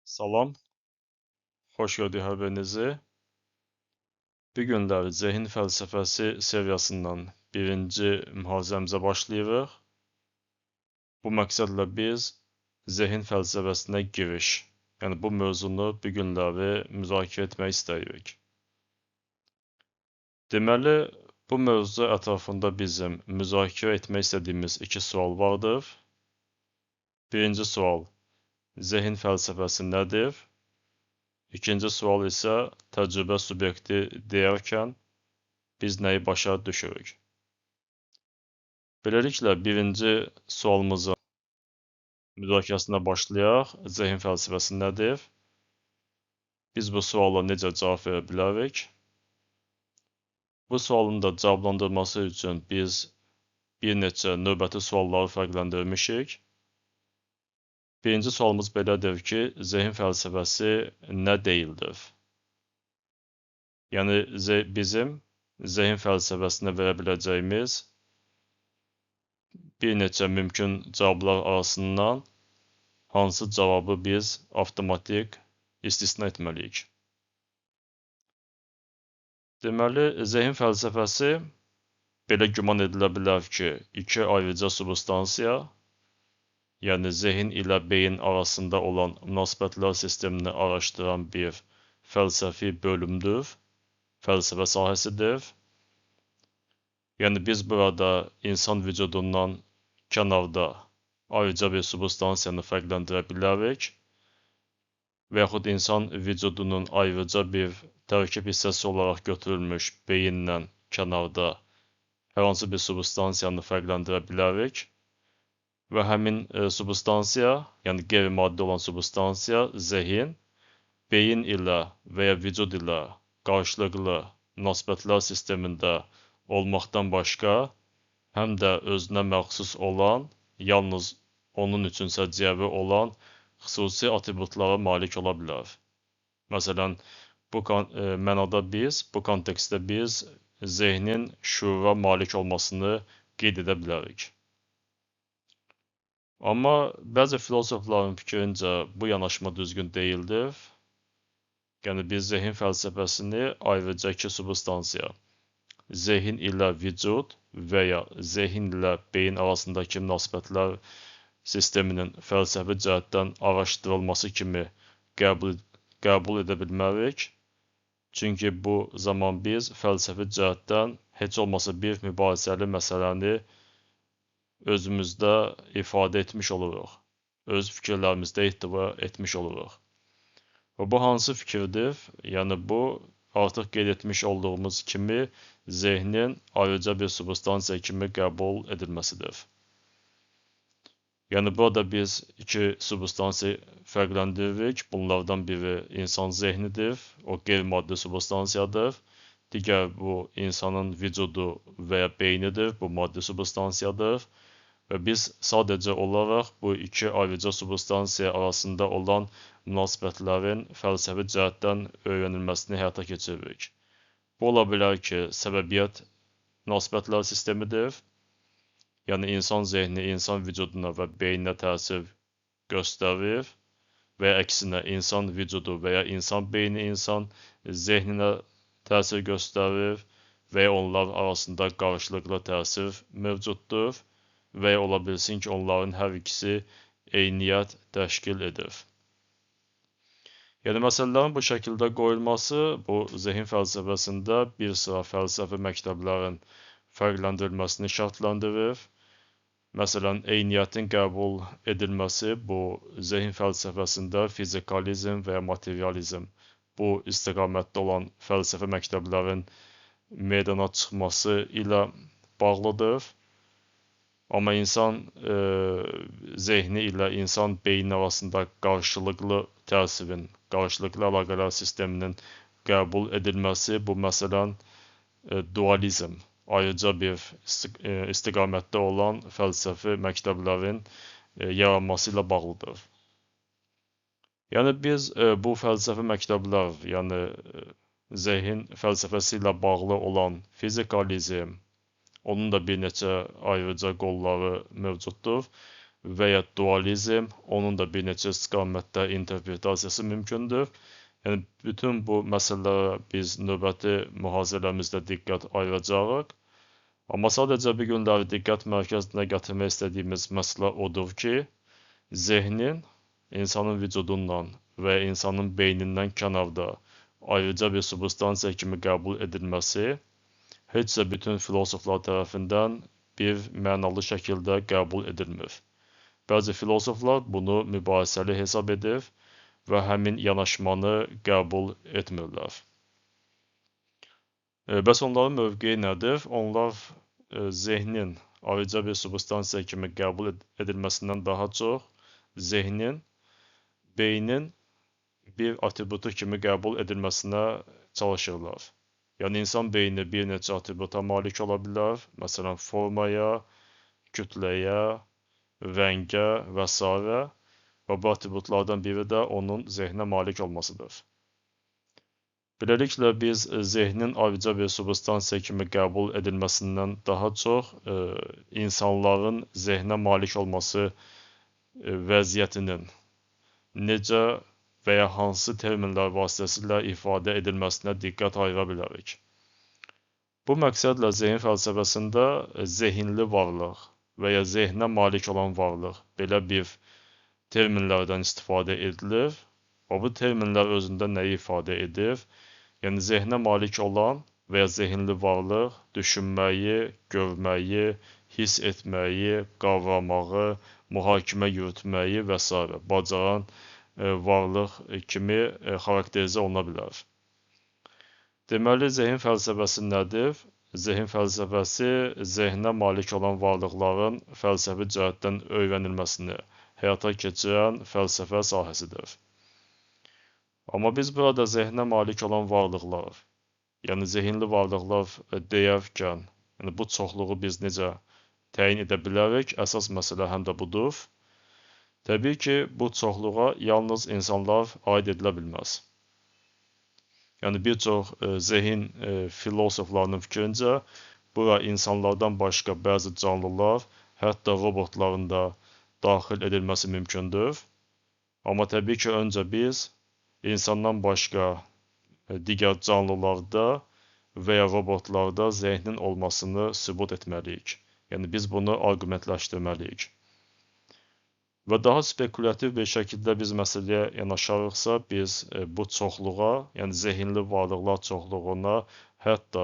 Salam, xoş gördük hər birinizi. Bu günlər zehin fəlsəfəsi seriyasından birinci mühazirəmizə başlayırıq. Bu məqsədlə biz zehin fəlsəfəsinə giriş, yəni bu mövzunu bu günləri müzakirə etmək istəyirik. Deməli, bu mövzu ətrafında bizim müzakirə etmək istədiyimiz iki sual vardır. Birinci sual, zehin fəlsəfəsi nədir? İkinci sual isə təcrübə subyekti deyərkən biz nəyi başa düşürük? Beləliklə, birinci sualımızın müzakirəsinə başlayaq. Zehin fəlsəfəsi nədir? Biz bu suala necə cavab verə bilərik? Bu sualın da cavablandırılması üçün biz bir neçə növbəti sualları fərqləndirmişik. Birinci sualımız belədir ki, zehin fəlsəfəsi nə deyildir? Yəni, bizim zehin fəlsəfəsinə verə biləcəyimiz bir neçə mümkün cavablar arasından hansı cavabı biz avtomatik istisna etməliyik? Deməli, zehin fəlsəfəsi belə güman edilə bilər ki, iki ayrıca substansiya, yəni zehin ilə beyin arasında olan münasibətlər sistemini araşdıran bir fəlsəfi bölümdür, fəlsəfə sahəsidir. Yəni biz burada insan vücudundan kənarda ayrıca bir substansiyanı fərqləndirə bilərik və yaxud insan vücudunun ayrıca bir tərkib hissəsi olaraq götürülmüş beyinlə kənarda hər hansı bir substansiyanı fərqləndirə bilərik. Və həmin substansiya, yəni qeyri-maddi olan substansiya, zehin, beyin ilə və ya vücud ilə qarşılıqlı münasibətlər sistemində olmaqdan başqa, həm də özünə məxsus olan, yalnız onun üçün səciyyəvi olan xüsusi atributlara malik ola bilər. Məsələn, bu mənada biz, bu kontekstdə biz zehnin şüura malik olmasını qeyd edə bilərik. Amma bəzi filosofların fikrincə bu yanaşma düzgün deyildir. Yəni biz zehin fəlsəfəsini ayrıca iki substansiya, zehin ilə vücud və ya zehin ilə beyin arasındakı münasibətlər sisteminin fəlsəfi cəhətdən araşdırılması kimi qəbul edə bilmərik. Çünki bu zaman biz fəlsəfi cəhətdən heç olmasa bir mübahisəli məsələni özümüzdə ifadə etmiş oluruq, öz fikirlərimizdə ehtiva etmiş oluruq. Və bu hansı fikirdir? Yəni bu, artıq qeyd etmiş olduğumuz kimi zehnin ayrıca bir substansiya kimi qəbul edilməsidir. Yəni burada biz iki substansiya fərqləndiririk. Bunlardan biri insan zehnidir, o qeyri-maddi substansiyadır. Digər bu insanın vücudu və ya beynidir, bu maddi substansiyadır. Və biz sadəcə olaraq bu iki ayrıca substansiya arasında olan münasibətlərin fəlsəfi cəhətdən öyrənilməsini həyata keçiririk. Bu ola bilər ki, səbəbiyyət münasibətlər sistemidir. Yəni insan zehni insan vücuduna və beyninə təsir göstərir və ya əksinə insan vücudu və ya insan beyni insan zehninə təsir göstərir və ya onlar arasında qarşılıqlı təsir mövcuddur və ya ola bilsin ki, onların hər ikisi eyniyyət təşkil edir. Yəni, məsələlərin bu şəkildə qoyulması bu zehin fəlsəfəsində bir sıra fəlsəfi məktəblərin fərqləndirilməsini şərtləndirir. Məsələn, eyniyyətin qəbul edilməsi bu zehin fəlsəfəsində fizikalizm və ya materializm bu istiqamətdə olan fəlsəfə məktəblərin meydana çıxması ilə bağlıdır. Amma insan zehni ilə insan beyni arasında qarşılıqlı təsirin, qarşılıqlı əlaqələr sisteminin qəbul edilməsi bu, məsələn, dualizm, ayrıca bir istiqamətdə olan fəlsəfi məktəblərin yaranması ilə bağlıdır. Yəni biz bu fəlsəfi məktəblər, yəni zehin fəlsəfəsi ilə bağlı olan fizikalizm, onun da bir neçə ayrıca qolları mövcuddur və ya dualizm, onun da bir neçə istiqamətdə interpretasiyası mümkündür. Yəni, bütün bu məsələlərə biz növbəti mühazirələrimizdə diqqət ayıracağıq. Amma sadəcə bu günləri diqqət mərkəzinə gətirmək istədiyimiz məsələ odur ki, zehnin insanın vücudundan və insanın beynindən kənarda ayrıca bir substansiya kimi qəbul edilməsi heç də bütün filosoflar tərəfindən bir mənalı şəkildə qəbul edilmir. Bəzi filosoflar bunu mübahisəli hesab edir və həmin yanaşmanı qəbul etmirlər. Bəs onların mövqeyi nədir? Onlar zehnin ayrıca bir substansiya kimi qəbul edilməsindən daha çox zehnin, beynin bir atributu kimi qəbul edilməsinə çalışırlar. Yəni, insan beyni bir neçə atributa malik ola bilər. Məsələn, formaya, kütləyə, rəngə və s. Və bu atributlardan biri də onun zehnə malik olmasıdır. Beləliklə, biz zehnin ayrıca bir substansiya kimi qəbul edilməsindən daha çox insanların zehnə malik olması vəziyyətinin necə və ya hansı terminlər vasitəsilə ifadə edilməsinə diqqət ayıra bilərik. Bu məqsədlə zehin fəlsəfəsində zehinli varlıq və ya zehnə malik olan varlıq belə bir terminlərdən istifadə edilir və bu terminlər özündə nəyi ifadə edir? Yəni, zehnə malik olan və ya zehinli varlıq düşünməyi, görməyi, hiss etməyi, qavramağı, mühakimə yürütməyi və s. bacaran varlıq kimi xarakterizə oluna bilər. Deməli, zehin fəlsəfəsi nədir? Zehin fəlsəfəsi zehnə malik olan varlıqların fəlsəfi cəhətdən öyrənilməsini həyata keçirən fəlsəfə sahəsidir. Amma biz burada zehnə malik olan varlıqlar, yəni zehinli varlıqlar deyərkən, yəni bu çoxluğu biz necə təyin edə bilərik? Əsas məsələ həm də budur. Təbii ki, bu çoxluğa yalnız insanlar aid edilə bilməz. Yəni, bir çox zehin filosoflarının fikrincə, bura insanlardan başqa bəzi canlılar, hətta robotların da daxil edilməsi mümkündür. Amma təbii ki, öncə biz insandan başqa digər canlılarda və ya robotlarda zehnin olmasını sübut etməliyik. Yəni, biz bunu arqumentləşdirməliyik. Və daha spekulyativ bir şəkildə biz məsələyə yanaşarıqsa, biz bu çoxluğa, yəni zehinli varlıqlar çoxluğuna, hətta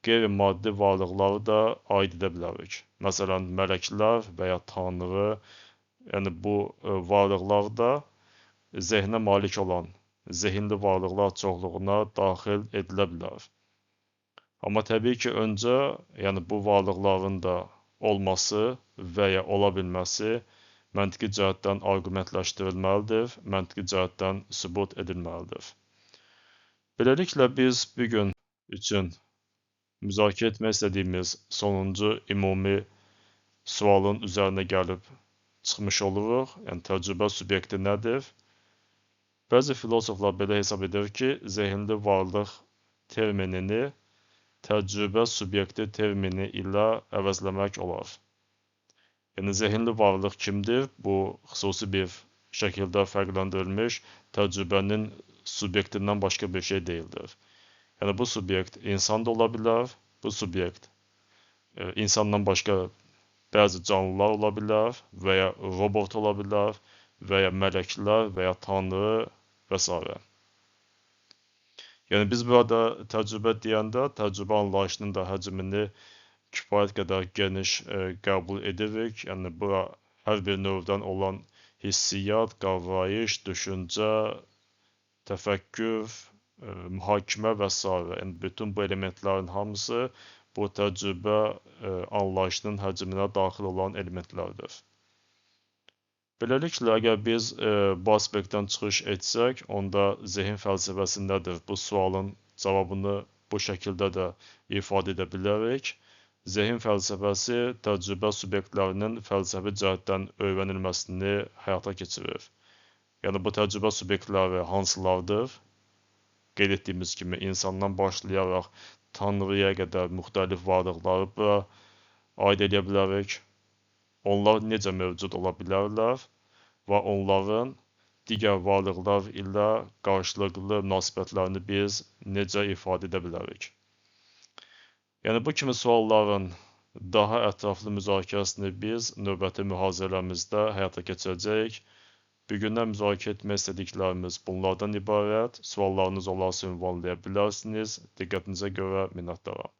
qeyri-maddi varlıqları da aid edə bilərik. Məsələn, mələklər və ya tanrı, yəni bu varlıqlar da zehnə malik olan zehinli varlıqlar çoxluğuna daxil edilə bilər. Amma təbii ki, öncə, yəni bu varlıqların da olması və ya ola bilməsi məntiqi cəhətdən arqumentləşdirilməlidir, məntiqi cəhətdən sübut edilməlidir. Beləliklə, biz bu gün üçün müzakirə etmək istədiyimiz sonuncu ümumi sualın üzərinə gəlib çıxmış oluruq. Yəni, təcrübə subyekti nədir? Bəzi filosoflar belə hesab edir ki, zehinli varlıq terminini təcrübə subyekti termini ilə əvəzləmək olar. Yəni, zehinli varlıq kimdir? Bu, xüsusi bir şəkildə fərqləndirilmiş təcrübənin subyektindən başqa bir şey deyildir. Yəni, bu subyekt insan da ola bilər, bu subyekt insandan başqa bəzi canlılar ola bilər və ya robot ola bilər və ya mələklər və ya tanrı və s. Yəni, biz burada təcrübə deyəndə təcrübə anlayışının da həcmini kifayət qədər geniş qəbul edirik. Yəni, bura hər bir növdən olan hissiyyat, qavrayış, düşüncə, təfəkkür, mühakimə və s. Yəni, bütün bu elementlərin hamısı bu təcrübə anlayışının həcminə daxil olan elementlərdir. Beləliklə, əgər biz bu aspektdən çıxış etsək, onda zehin fəlsəfəsi nədir? Bu sualın cavabını bu şəkildə də ifadə edə bilərik. Zehin fəlsəfəsi təcrübə subyektlərinin fəlsəfi cəhətdən öyrənilməsini həyata keçirir. Yəni, bu təcrübə subyektləri hansılardır? Qeyd etdiyimiz kimi, insandan başlayaraq Tanrıya qədər müxtəlif varlıqları bura aid edə bilərik. Onlar necə mövcud ola bilərlər və onların digər varlıqlar ilə qarşılıqlı münasibətlərini biz necə ifadə edə bilərik? Yəni bu kimi sualların daha ətraflı müzakirəsini biz növbəti mühazirələrimizdə həyata keçirəcəyik. Bu günə müzakirə etmək istədiklərimiz bunlardan ibarət. Suallarınız olarsa ünvanlaya bilərsiniz. Diqqətinizə görə minnətdaram.